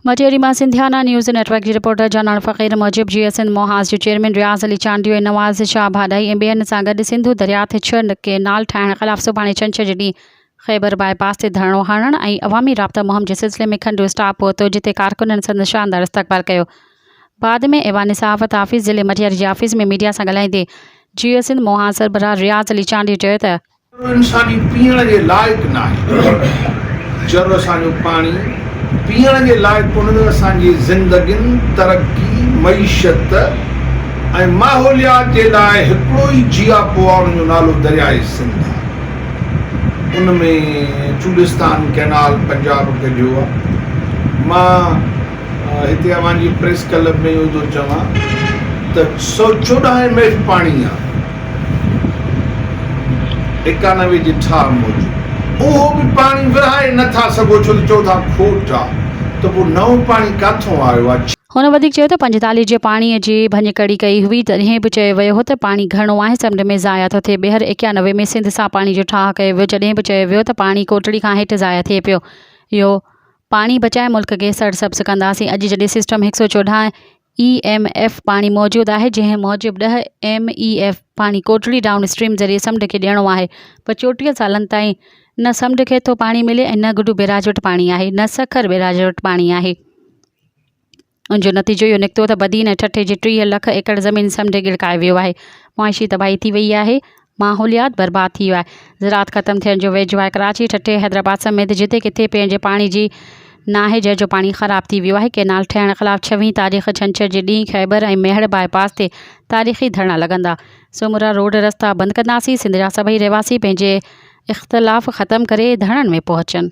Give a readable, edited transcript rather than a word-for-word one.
مٽياري مان Sindhiana news net work جي reporter جانان فقير موجب جيئي سنڌ محاذ جو چيئرمين رياض علي چانڊيو ۽ نواز شاهه ڀاڏائي ۽ ٻين سان گڏ سنڌو درياء تي ڇهه ڪئنال ٺاهڻ خلاف سڀاڻي ڇنڇر جي ڏينهن خيبر باء پاس تي ڌرڻو هڻڻ ۽ عوامي رابطا مهم جي سلسلي ۾ کنڊو اسٽاپ پهتو جتي ڪارڪنن سندس شاندار استقبال ڪيو بعد ۾ ايوان صحافت آفيس ضلعي مٽياري جي آفيس ۾ ميڊيا سان ڳالهائيندي جيئي سنڌ محاذ سربراهه رياض علي چانڊيو چيو ته جر انساني پيئڻ جي لائق ناهي. جر اسان جو پاڻي پيئڻ جي لائق ڪونهي ته اسان جي زندگين، ترقي، معيشت ۽ ماحوليات جي لاء هڪڙو ئي جياپو آهي ان جو نالو درياء سنڌ آهي. ان ۾ چولستان ڪئنال پنجاب ڪڍيو آهي. مان هتي اوهان جي پريس ڪلب ۾ اهو ٿو چوان ته 114 ايم ايف پاڻي آهي. 91 جي ٺاهه موجب اهو به پاڻي ورهائي نه ٿا سگهو ڇو ته چئو ٿا کوٽ آ ته پوء نئون پاڻي ڪاٿون آيو آ. هن وڌيڪ چيو ته 45 جي پاڻي جي ڀڃڪڙي ڪئي هئي تڏهن به چيو ويو هو ته پاڻي گهڻو آهي سمنڊ ۾ ضايع ٿو ٿئي ٻيهر 91 ۾ سنڌ سان پاڻي جو ٺاهه ڪيو ويو جڏهن به چيو ويو ته پاڻي ڪوٽڙي کان هيٺ ضايع ٿئي پيو اهو پاڻي بچائي ملڪ کي سرسبز ڪنداسين اڄ جڏهن سسٽم 114 اي ايم ايف پاڻي موجود آهي جنهن موجب ڏهه ايم اي ايف پاڻي ڪوٽڙي ڊائون اسٽريم ذريعي سمنڊ کي ڏيڻو آهي پر 34 سالن تائين نه سمنڊ کي ٿو پاڻي ملي ۽ نه گڊو بيراج وٽ پاڻي آهي نه سکر بيراج وٽ پاڻي آهي ان جو نتيجو اهو نڪتو ته بدين ۽ ٺٽي جي 30 لک ايڪڙ زمين سمنڊ ڳڙڪائي ويو آهي معاشي تباهي ٿي وئي آهي ماحوليات برباد ٿي ويو آهي، زراعت ختم ٿيڻ جو ويجهو آهي، ڪراچي، ٺٽي، حيدرآباد سميت جتي ڪٿي پيئڻ جي پاڻي جي ناهي جنهن جو پاڻي خراب ٿي ويو آهي، ڪئنال ٺهڻ خلاف ڇويهين تاريخ ڇنڇر جي ڏينهن خيبر ۽ ميهڙ باء پاس تي تاريخي ڌرڻا لڳندا، سمورا روڊ رستا بند ڪنداسين، سنڌ جا سڀئي رهواسي پنهنجي اختلاف ختم ڪري ڌرڻن ۾ پهچن.